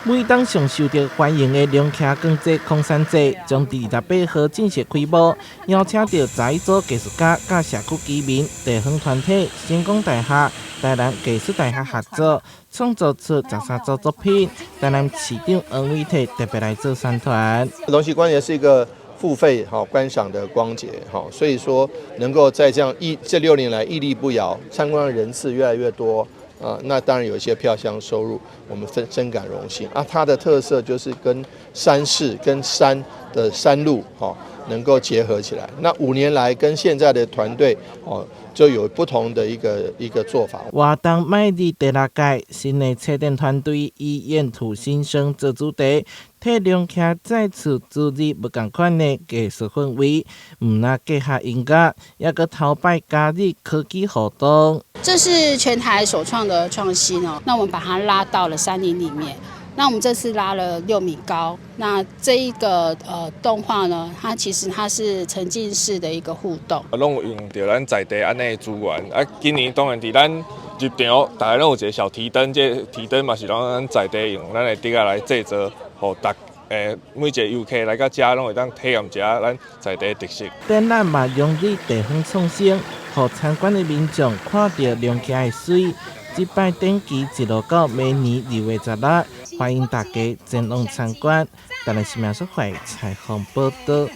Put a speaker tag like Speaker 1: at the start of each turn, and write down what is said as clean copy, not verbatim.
Speaker 1: 每當上受著歡迎的龍徛光節、空山節，將佇28號正式開幕，邀請著11組藝術家、佮社區居民、地方團體、成功大學、台南藝術大學合作，創作出13組作品。台南市長黃偉哲特別來做宣傳。
Speaker 2: 龍徛光節是一個付費哈觀賞的光節，哈，所以說能夠在這樣這6年來屹立不搖，參觀的人次越來越多。啊，那當然有一些票箱收入，我們深深感榮幸啊。它的特色就是跟山勢、跟山的山路，哈，能夠結合起來。那5年來跟現在的團隊，哦，就有不同的一個做法。
Speaker 1: 活動邁入第六屆，新的策展團隊以沿途新生做主題，替龍徛再次注入無仝款的藝術氛圍。毋但結合音樂，猶閣頭擺加入科技互動。
Speaker 3: 這是全台首創的創新哦。那我們把它拉到了山林裡面。那我們這次拉了6米高。那這一個動畫呢，它其實它是沉浸式的一個互動。
Speaker 4: 攏有用著咱在地按呢資源。啊，今年當然佇咱入場，逐家攏有一個小提燈，這個提燈嘛是攏咱在地用咱的竹仔來製作，予逐每一個遊客來到遮攏會當體驗一下咱在地的特色。
Speaker 1: 展覽嘛融入地方創生，予參觀的民眾看著龍徛的媠。這擺展期一路到明年2月16，歡迎大家前往參觀。台南新聞協會採訪報導。